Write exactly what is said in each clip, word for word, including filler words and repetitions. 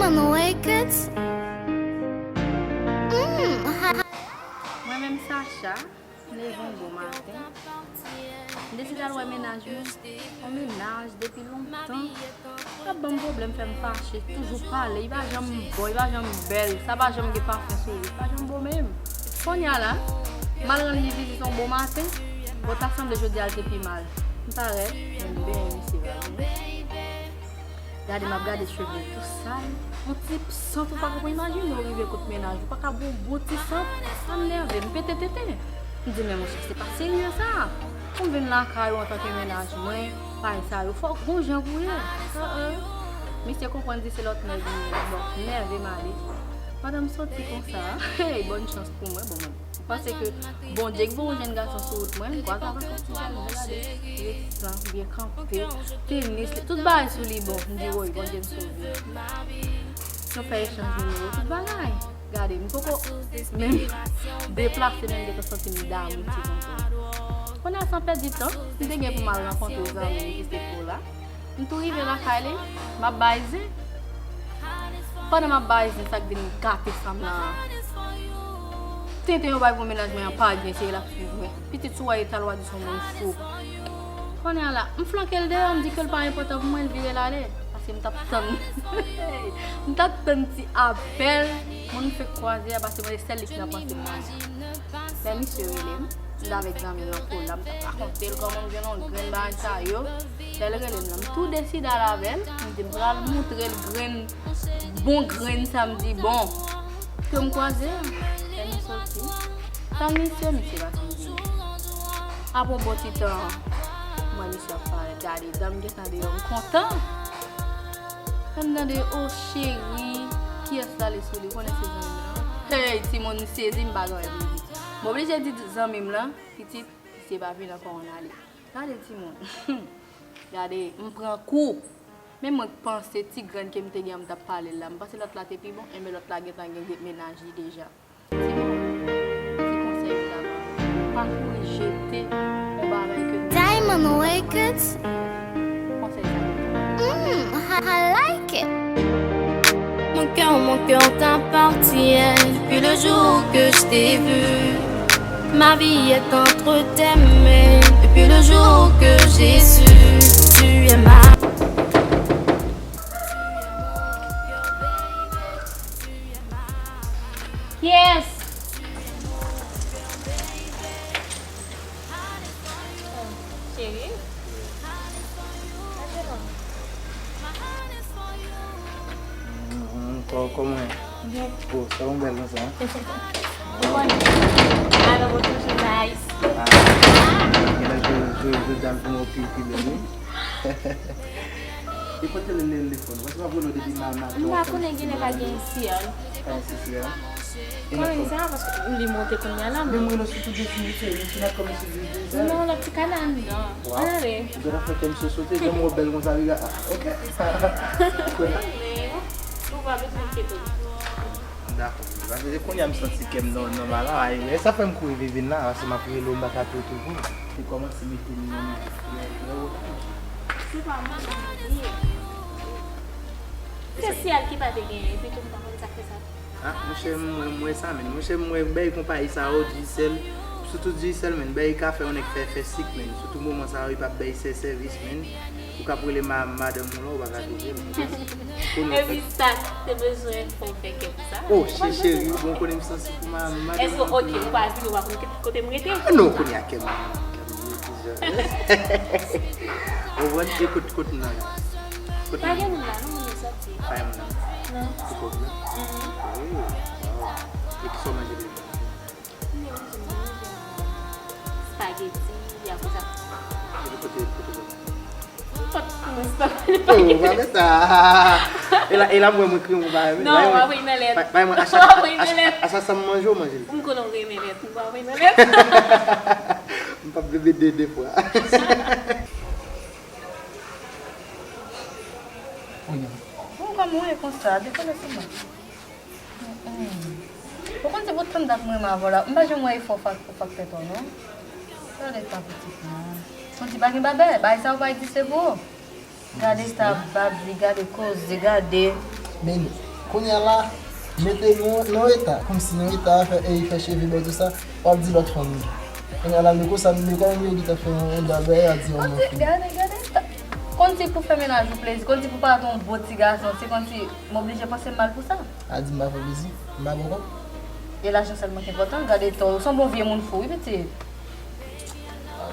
Diamond Records. Mm, ha, ha. Mwen menm Sacha, m leve yon bon maten. M deside al wè mennaj mwen. Yon mennaj depi lontan ap ban m pwoblèm, fè m fache, toujou pale, li pa janm bon, li pa janm bèl, sa pa janm gen pafen sou li, li pa janm bon menm. Kounye a la, m al rann li vizit yon bon maten, bon, ta sanble jodi a l te pi mal. M parèt, men m benyen misye, pa vre? Gade, m ap gade cheve l tou sal. Yon ti sant ou pa ka imajine w rive kot mennaj ou, pa ka bon, bon ti sant. Sa m nève, m pete tenten. M di, men monchè, se pa serye sa. Pou m vin lakay ou antanke mennaj mwen, bagay sa yo, fòk gon jan pou ye. Misye konprann di se lòt nèg li ye. Bon, m nève m ale. Pandan m soti konsa, hey, bòn chans pou mwen, bon, mwen panse ke Bondye ki voye yon jèn gason sou wout mwen, m kwaze avèk yon ti jèn, mwen gade, resan, byen kanpe, tenis, tout bagay sou li bon. M di, woy, Bondye m sove. Nou fè echanj nimewo, tout bagay. Gade, m poko menm deplase, menm gentan santi m damou ti tonton. Kounye a, san pèdi tan, m te gen pou m al rankontre zanmi m ki se Paula. M tou rive lakay li, m ap bay zen. Pandan m ap bay zen, sa k vin gate san m nan, tenten yo bay pou mennaj mwen an pa byen, se l ap swiv mwen. Pitit sou wè eta l, w a di se yon moun fou. Kounye a la, m flanke l deyò, m di ke l pa enpòtan pou mwen, l vire l ale. Paske m t ap tann. M t ap tann ti apèl moun m fenk kwaze a, paske mwen se sèl li ki nan panse m. Lè misye rele m, m t avèk zanmi m nan Paula, m t ap rakonte l kòman m jwenn yon grenn bagay sa yo. Lè l rele m nan, m tou deside al avè l, m di m pral moutre l grenn, bon grenn sa m di bon. Ke m kwaze a, lè nou soti, tann misye, misye pa janm vini. Apre yon bon ti tan, m wè misye ap parèt, gade, dan m gentan deyò, m kontan. Lè m tande, o cheri, kiyès l ale sou li, konnen se zanmi m nan. Hey, timoun, m sezi, m pa gen anvi di. M oblije di zanmi m lan, pitit, misye pa vin ankò, ann ale. Gade timoun. Gade, m pran kou. Men mwen k panse ti grenn ke m te gen an m t ap pale l la. M panse lòt la te pi bon, enben lòt la gentan gen mennaj li deja. Timoun, ti konsèy m ta ba w. Pa kouri jete yon bagay ke nou Diamond Records. Konsèy sa. Mm, I, I like it. Mon cœur, mon cœur t'appartient depuis le jour que je t'ai vu. Ma vie est entre tes mains depuis le jour que j'ai su. Tu es ma. Yes. Cheri. Kò-, kòman? Byen. O, sa yon bèl konsa, hein? Ou konnen. Alò, mwen toujou nice. Ah, gen lè jodi a m vin wè w pi, pi bèl, wi. E kote l telefòn? Paske m ap rele w depi ma-, maten. M pa konnen, genlè pa gen isi a. Pa gen isi a? Konnen sa, paske li monte kounye a la, men. Men m rele w sou tout de suite, misye, misye nèt kòm misye di, di sa. Non, lòt ti kanal, non. Waw. Ann ale. Ou gentan fè kè m sosote, jan m wè w bèl konsa, piga. Ah, ok. Ou pa bezwen enkyete w. Dakò. Paske se kounye a m santi kè m nò-, nòmal la. Ay, e sa fè m kouri vin vin la, paske m ap rele w, m pa ka tou tou pou. Te kòmanse mete m nan lè, lè wòt. Se pa mwen ki di. Se syèl ki pa te genyen, epi tou m pa konn sa k fè sa. Ah, monchè, m wè, m wè sa, men. Monchè, m wè, bèy konpayi sa yo, Digicel, sitou Digicel, men, bèy ka fè yon nèg fè, fè sik, men. Sitou moman sa yo, yo p ap bèy sè-, sèvis, men. Ou k ap rele ma-, madanm ou la, ou pa ka touche l. Epi sa te bezwen fè w fè kè pou sa. Oh, che-, cheri, bon, konnen m santi pou ma-, madanm. Èske, ok, ou pa vini, ou pa konn kote m rete? Ah, non, kounye a kè m, kè m rete, jan. Ou konprann? E kot, kot m nan la? Kot m nan? Pa gen moun la, non, moun yo sòti. Pa gen moun la? Non. Ou pòv la? Mhm. Oh, wow. E kisa w manje deja? Spaghetti, apre sa. Epi kote, kote, kote? Nenpòt kòman spaghetti. Oh, pa fè sa. E la, e la, mwen, mwen kriye, mwen pa renmen. Non, w ap voye nan lèt. Bay mwen, a chak, a chak sa m manje, w manje l. M konnen w renmen lèt, m pa voye nan lèt. M p ap bebe de, de fwa. Bon, kòman w ye konsa? Dekouvè sou mwen. Mm-mm. Ou konn se pou tann dat mwen renmen avè w la. M pa janm wè efò w fè, ou fè fè tò, non. Gade sa pitit mwen. Santi pa gen bagay, bagay sa ou pa egziste pou ou. Gade sa bab li, gade koze, gade. Men, Kounye a la, mete nou nan eta, kòmsi nan eta, fè, e fè cheve bèl, tou sa, w ap di lòt fanm. Kounye a la, nou konsa, nou kòm yo gentan fè yon, yon dal, a di yon moun fou. Gade, gade. Kòmsi pou fè mennaj ou plezi, kòmsi pou parèt yon bon ti gason, se kòmsi m oblije panse mal pou sa. A di m pa fè plezi, m pa bon kòb. E lajan sèlman ki enpòtan, gade to, ou sanble yon vye moun fou, wi, pitit.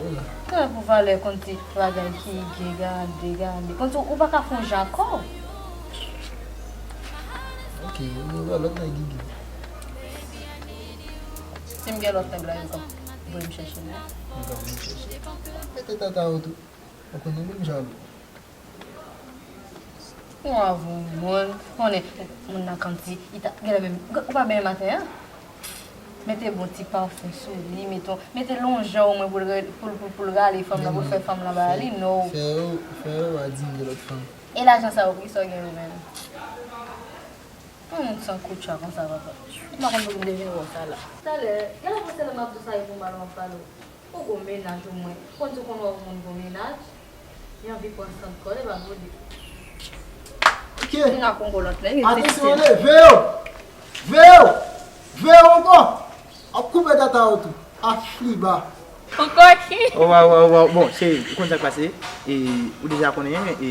Gade pou valè kòmsi bagay ki gen, gade, gade. Kòmsi ou pa ka fè yon jan ankò. Ok, ou gen lòt nèg Gigi. Si m gen lòt nèg la, yo ka voye m chèche l. Yo ka voye m chèche. Mete tata w tou. Ou konnen menm jan. Ou avè yon moun, konnen moun nan kòmsi, li ta, genlè menm, ou pa benyen maten an? Mete bon ti pafen sou li, mete, mete lonjè omwen pou l re-, pou l, pou l, pou l rale fanm nan, pou l fè fanm nan ba li, non. Fè yo, fè yo a di m de lòt fanm. E lajan sa yo, poukisa w gen yo menm? Yon moun san koutcha konsa, papa. M pa konn poukisa m te vin wè w sa la. Talè, genlè panse lè m ap di w sa, e pou mal w ap pale w. Ou gon mennaj omwen. Konn di w konn wè yon moun gon mennaj, li anvi pran sant kò l, e pa vole. Ok. Moun ap pran lòt nèg, e se Atansyon, leve yo! Leve yo! Leve yo ankò! W ap koupe tata w tou. Afliba. Ou koki. Oh, waw, waw, waw. Bon, cheri, ou konn sa k pase? E, ou deja konnen, e,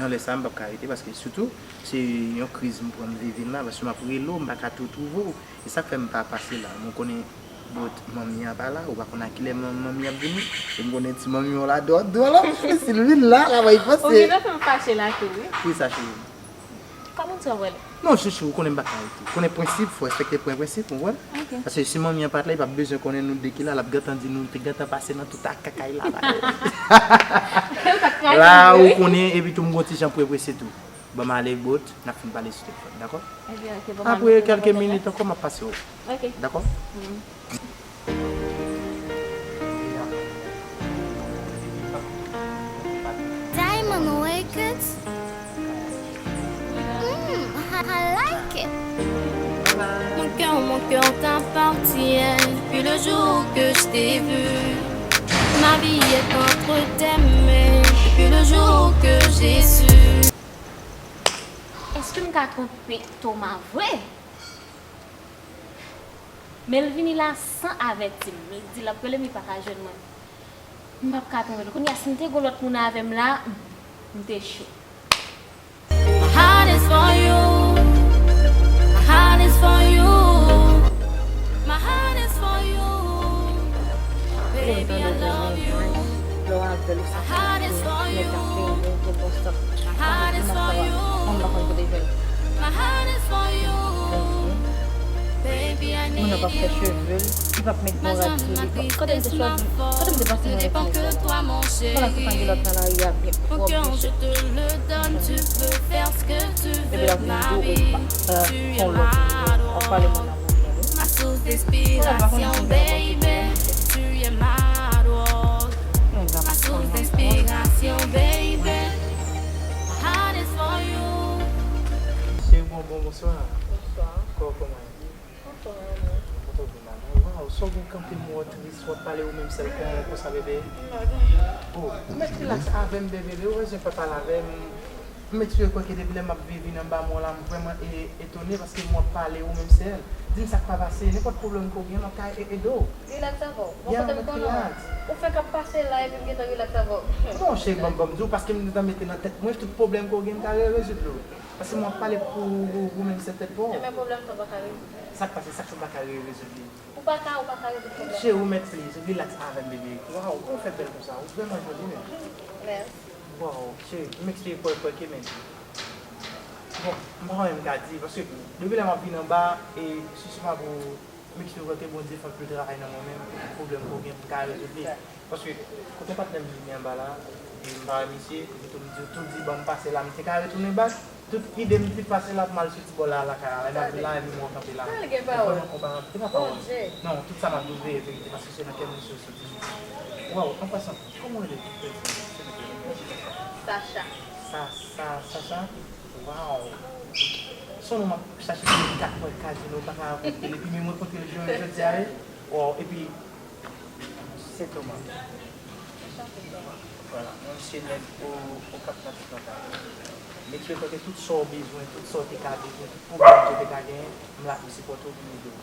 nan lè sa, m p ap ka rete, paske sitou, se yon kriz m pran m viv la, paske m ap rele w, m pa ka tou twouve w. E sa k fè m pa pase la. M konnen, bòt, manmi an pa la, ou pa konn a kilè man-, manmi ap vini. E m konnen ti manmi w la dwòl, dwòl, anplis, si l vin la, l ap bay panse. Ou gentan fè m fache la tou, wi. Poukisa, cheri? Kòman w travay la? Non, chouchou, ou konnen m pa ka rete. Ou konnen prensip, fò respekte pwen prensip, ou konprann? Ok. Paske si manmi an pa t la, li p ap bezwen konnen nou de ki la, l ap gentan di nou te gentan pase nan tout a kakay la. La, ou konnen, epi tou m gon ti jan prese tou. Ban m ale, bòt, n ap fin pale sou telefòn, dakò? Ebyen, ok, ban m ale. Apre kèlke minit ankò, m ap pase w. Ok. Dakò? Mm. Diamond Records. Mm, I, I like it. Mon cœur, mon cœur t'appartient depuis le jour que je t'ai vu. Ma vie est entre tes mains depuis le jour que j'ai su. Èske m ka twonpe Toma vre? Men l vini la san avèti m. Li di l ap rele m, li pa ka jwenn mwen. M p ap ka twonpe l. Kounye a, si m te gon lòt moun avè m la, m te cho. My heart is for you. My heart is for you. My heart is for you. Baby, I love you. Lè w avè l, ou santi nèg la fè yon bon, bon, bon stan. My heart is for you. Mwen, m pa konn kote jwenn. My heart is for you. Baby, I need you. Moun nan p ap fè cheve l, li p ap met yon rad sou li. Kote m te chwazi, kote m te panse mwen mete nèg la? Pandan se pa gen lòt nan lari a, gen pwòp bouch. Epi l ap vin boure, euh, fon lòt moun nan, w ap pale moun nan. Ma source d'inspiration, baby, tu es ma drogue. Ma source d'inspiration, baby. My heart is for you. Chérie, bon, bon, bonsoir. Bonsoir. Kò-, kòman e? Anfòm, e ou menm? Mwen twò byen, madanm. Waw, sa w gen kanpe m wè w tris, w ap pale ou menm sèl kon, konsa, bebe? Oh, ou mèt rilaks avè m, bebe, ou bezwen fè pale avè m. M eksplike kwè ke depi lè m ap vin anba mwen la, m vrèman e-, etone paske m wè w ap pale ou menm sèl. Di m sa k pa pase, nenpòt pwoblèm ke w gen, m ap ka e-, ede w. Rilaks avè w? Bon, kote m konnen w? Ou fenk ap pase la epi m gentan rilaks avè w? Non, cheri, ban m, ban m di w, paske m gentan mete nan tèt mwen tout pwoblèm ke w gen, m ka re-, rezoud yo. Paske m ap pale pou ou, ou menm sèl tèt pa w. Ebyen, pwoblèm sa w pa ka rezoud. Sa k pase, sa k fè w pa ka re-, rezoud li? Ou pa ka, ou pa ka rezoud pwoblèm. Cheri, ou mèt pliz, rilaks avè m, bebe. Waw, ou fè bèl konsa, ou vrèman joli menm. Mèsi. Waw, cheri, m eksplike kwè, kwè ke men. Bon, m pa konnen m ka di, paske depi lè m ap vin anba, e si se pa pou m eksplike kwè ke Bondye fè anpil travay nan mwen menm, pwoblèm ke w gen, m ka rezoud li. Paske, kote patnè m vini anba la, e m pa wè misye, epi tou m di, tou di ban m pase la, m te ka retounen bak, tout ide m te pase la, m al sou ti bò la, lakay la, e m ap vin la, epi m wè w kanpe la. Ou vrèman konparan, e pa pawòl. Non, tout sa m ap di w veye verite, paske se nan kè m misye soti. Waw, an pasan, kòman w rele? Sacha. Sa, sa, Sacha? Waw. Se yon non m ap chache depi kat mwa, kazino, pa ka rankontre l, epi men m rankontre l jodi a, wi. Waw, epi Sen Toma. Vwala, mwen se nèg o, Okap nan tout nan kay. Mete kote tout sa w bezwen, tout sa w te ka bezwen, tout pwoblèm ke w te ka genyen, m la pou sipòte w, pou m ede w.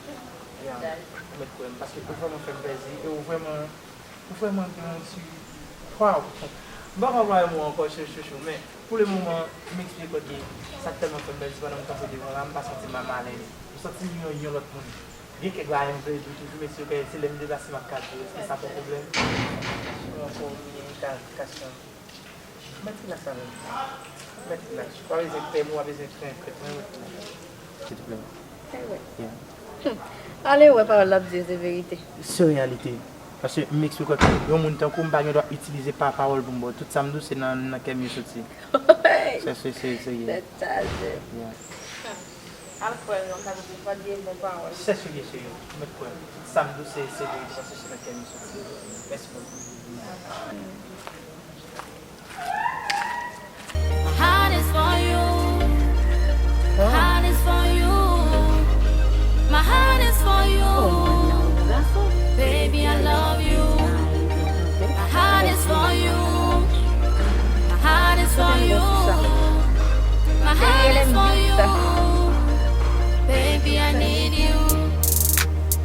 Ya, ou mèt kwè m, paske ou vrèman fè m plèzi, e ou vrèman, ou vrèman gen yon ti, waw! M pa ka anplwaye mo ankò, chou, chou, chou, men pou le moman, m eksplike w ke sa tèlman fè m plèzi pandan m kanpe devan w la, m pa santi m amalèz. M santi m yon, yon lòt moun. Gen kèk bagay m vle di w toujou, men si w kwè se lè m deplase m ap ka di w, èske sa pa yon pwoblèm? Mwen fò w bliye envitasyon. Mèt rilaks avè m. Mèt rilaks. Ou pa bezwen pè m, ou pa bezwen krent, krent mwen, mèt rilaks. Silvouplè. Sa e vre. Yeah. Hmm. Ale wè pawòl l ap di se verite. Se reyalite. Paske m eksplike w ke yon moun tankou m pa gen dwa itilize pa pawòl pou m ba w. Tout sa m di w se nan, nan kè m yo soti. Se, se, se, se, yeah. Tèt chaje. Yeah. Hmm. Al kwè l non, Kavin, se pa de bon pawòl. Sè serye, serye. Ou mèt kwè m. Sa m di w se, se verite, paske se nan kè m li soti. Mèsi bokou. My heart is for you. My heart is for you. My heart is for you. Baby, I love you. My heart is for you. My heart is for you. My heart is for you. Baby, I need you.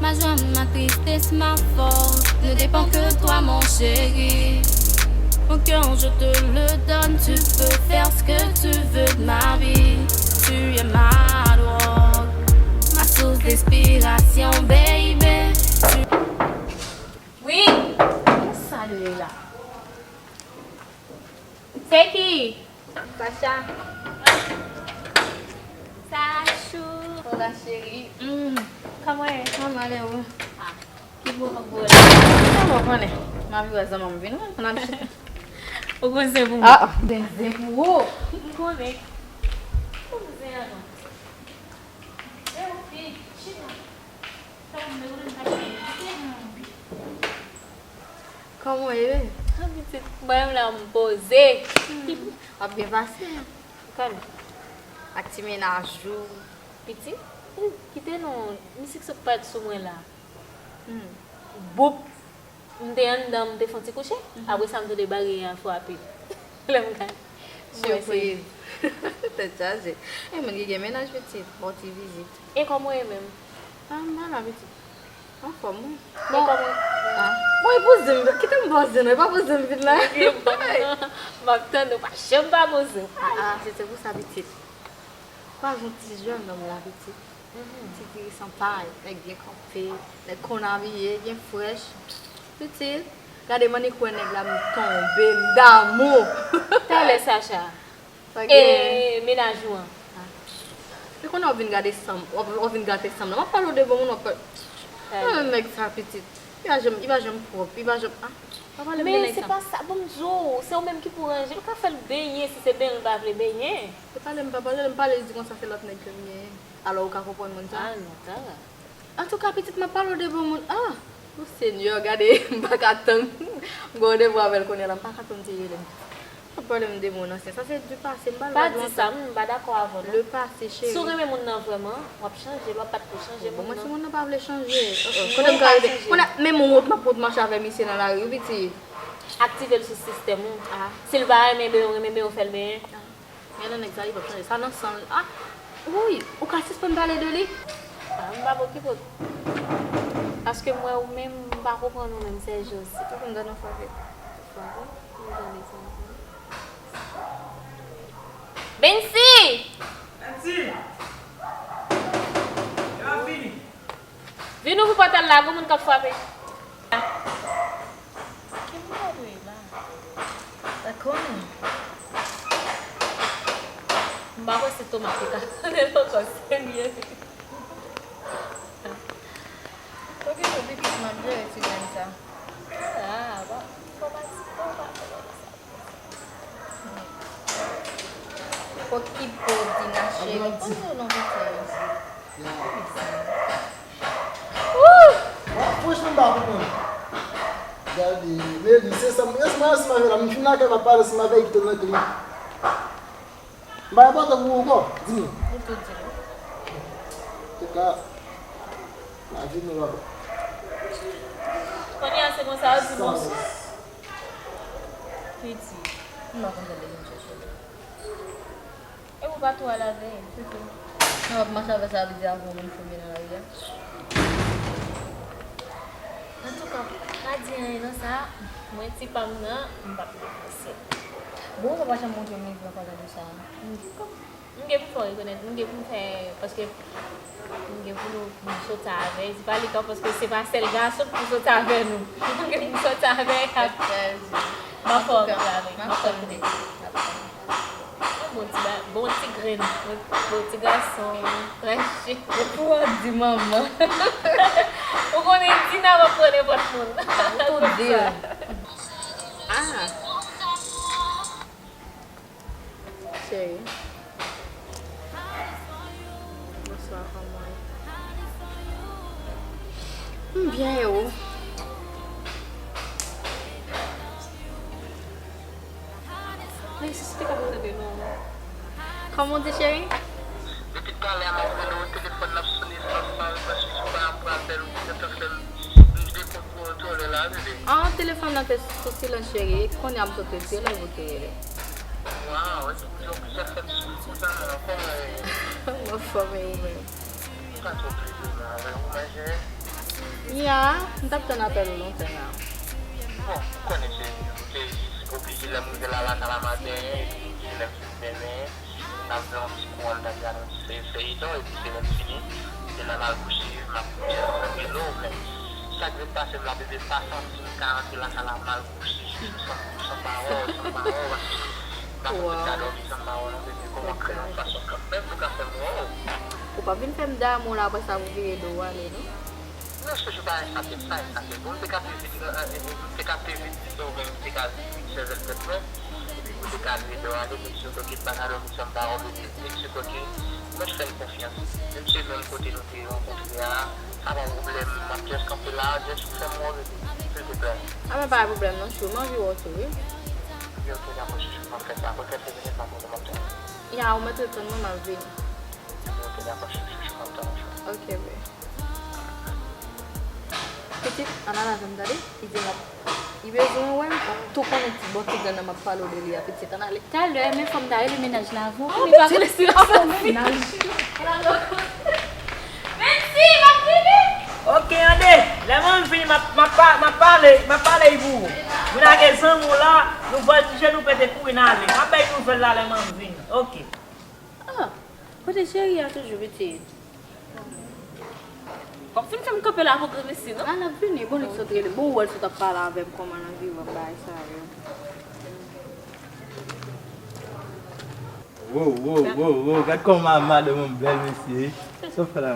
Ma joie, ma tristesse, ma force ne dépend que de toi, mon chéri. Mon cœur, je te le donne, tu peux faire ce que tu veux de ma vie. Tu es ma drogue, ma source d'inspiration, baby. Wi! Mwen salye la. Se ki? Sacha. Sachou. Hola, chérie. Mm. Kòman w ye? Mwen mal, e ou? Ah, ki bo ak bo la? Sa mwen konnen. M ap viv ak zanmi m vin wè, m ap chita. Ou konn se pou mwen. Ah, ah, gen zen pou ou. M konnen. Pou m zen an non. E ou fi, chita. Sa mwen menm pa chita. Kòman w ye? Ah, pitit, mwen menm la m poze. Hmm. W ap byen pase. Kòman? Ak ti mennaj ou. Pitit? Ou kite non, misye k sot parèt sou mwen la. Hmm. Boup! M te anndan, m te fè yon ti kouche. Mhm. Apre sa, m tande baryè a frape. Lè m gade. Sipriz. Tèt chaje. E moun ki gen mennaj pitit, ba w ti vizit. E kòman w ye menm? Ah, m pa la pitit. Anfòm, wi. Bon. Ah. Bon, e pou zen m, kite m ba w zen, e pa pou zen m vin la. Ok, bon. M ap tande, ou pa janm pa pou zen. Ah, ah, se, se pou sa, pitit. Kwa yon ti jèn nonm la, pitit. Mhm. Ti diri san pay, nèg byen kanpe, nèg konn abiye, byen frèch. Pitit, gade mannikwè nèg la, m tonbe, m damou. Talè, Sacha. Pa gen. E mennaj ou an? Ah. Li konnen w ap vin gade san m, w ap, w ap vin gate san m nan. M ap pale w de bon moun, w ap pale. Mwen menm nèg sa pitit. Li pa janm, li pa janm pwòp, li pa janm, ah. Pa pale m de nèg sa. Men se pa sa, ban m di w, se ou menm ki pou ranje. Ou ka fè l benyen, si se benyen l pa vle benyen. Se pale m pa pale l, m pale l di konsa se lòt nèg ke m genyen. Alò ou ka konprann moun sa? Ah non, Tara. Antouka, pitit, m ap pale w de bon moun. Ah! O Senyè, gade, m pa ka tann. M gen randevou avè l kounye a la, m pa ka tann ti rele m. Ap pale m de moun ansyen. Sa se di pase, m pa lwa. Pa di sa, m pa dakò avè w non. Le passé, chérie. Si w renmen moun nan vrèman, w ap chanje, lè w ap bat pou chanje moun nan. Bon, mwen, si moun nan pa vle chanje, kote m ka rive? Kounye a, menm wont m ap wont mache avè misye nan lari, wi, pitit. Aktive l sou sistèm ou. Ah. Si l pa renmen benyen, renmen benyen, fè l benyen. Ah. Gade nèg sa, li p ap chanje. Sa nan san l. Ah! Wouy! Ou ka sispann pale de li? Ah, m p ap okipe w. Paske m wè ou menm, m pa konprann ou menm, Sergio. Se pou m gade yon frape. Frape? M gade sa. Bensi! Bensi! E pa fini. Vin ouvri pòtay la, gon moun k ap frape. Ki moun ap rele la? Sa konnen. M pa kwè se Thomas ki ka rele ankò, serye. Okipe w pitit, m ap jere ti grenn sa. Ah, pa, fò pa, fò pa, fò pa. Okipe w, Dina cheri. Poze w non, pitit. Wouy! Franchman, m pa konprann. Gade, Meli, se sa, mwen, mwen, ansanm avè l, m fin lakay, m ap pale ansanm avè l, kite l nan kli. M pa enpòtan pou ou ankò, di m. Ou tou di m. Antouka, lavi nou, papa. Kounye a, se konsa, ou di m. Piti, m pa konn tande moun chèche. Ou pa twò al avè l. Nan w ap mache avè sa, vle di avè w menm chome nan lari a. Antouka, pa di anyen nan sa, mwen ti pa m nan, m p ap depanse. Bon, ou pa janm montre m egzanp anlè de sa. M gen pou fè w rekonèt, m gen pou m fè, paske m gen pou nou, pou m soti avè l. Se pa li k ap, paske se pa sèl gason k pou soti avè nou. M gen pou m soti avè l. M ap fè w rekonèt, m ap fè w rekonèt. Yon bon ti ba-, bon ti grenn, bon, bon ti gason, rache. Epi w ap di manman. Ou konnen Dina p ap pran nenpòt moun. Ou tou di l. Ah. Cheri. Bonswa, kòman w ye? M byen, e ou? Mèsi, si te ka tande non. Kòman w di, cheri? Depi talè a m ap rele w, telefòn nan ap sone san, san repons, m pa janm pran apèl ou, ou gentan fè m, m dekontwole la, bebe. Ah, telefòn nan te sou silans, cheri. Kounye a m sot retire l, ou te rele. Waw, epi ou di yon plizyè fè m soufri konsa, kòman w ye? M anfòm, e ou menm? M pa twò plede non avè ou, men cheri. Ya, m t ap tann apèl ou lontan la. Bon, ou konnen, cheri, m te jis oblije lè m rive la, lakay la maten, epi se lè m fin mennen, m t ap jwe yon ti kou, m t ap gade yon ti se-, feyiton, epi se lè m fini, se lè m al kouche, m ap kouche, m ap rele w, men sa k vin pase m la, bebe, m pa santi m ka antre lakay la, m al kouche jis san, san pa wè w, san pa wè w, paske m pa santi m ka dòmi san pa wè w non, bebe, kòman w ap fè yon fason kanmenm pou w ka fè m wè w? Ou p ap vin fè m damou la, apre sa pou vire do w ale, non? Non, chouchou, pa eskape, pa eskape. Bon, m te ka pi vit, euh, euh, m te ka pi vit, pito, men m te ka vit sèvèl tèt mwen. Ou te ka vire do w ale, men sitou ki m pa ka dòmi san m pa wè w, bebe. Sitou ki mwen fè m konfyans. Menm si se menm kote nou te rankontre a, sa pa yon pwoblèm. M ap just kanpe la, just pou fè m wè w, bebe, silteplè. Ah, men pa gen pwoblèm non, chou. M anvi wè w tou, wi. Wi, ok, dakò, chouchou, m ap fè sa. Apre kèlke minit, m ap montre m ap tann ou. Ya, ou mèt ret tann mwen, m ap vini. Ok, dakò, chouchou, chouchou, m ap tann ou, chou. Ok, bebe. Pitit, ann al avè m, tande? Li di l ap, li bezwen wè m, ou tou konnen ti bò ti grann nan m ap pale w de li a, pitit, ann ale. Talè, men fò m ta rele mennaj la avan, pou li pa konnen si l ap sòti. Mensi, m ap vini. Ok, ande, lè mwen vini, m ap, m ap pa-, m ap pale, m ap pale pou ou. Ou lage zanmi w la, nou vòltije, nou pete kouri n ale. M ap bay nouvèl la lè mwen vini. Ok. Ah, kote cheri a toujou, pitit? W ap fin fè m kanpe la pou granmesi, non? A, l ap vini. Bon, li sot rele. Bon, ou wè l sot ap pale avè m, kòman l anvi wè m bagay sa yo. Wo, wo, wo, wo, gad kòman madanm mwen bèl, mesye. Sa w fè la?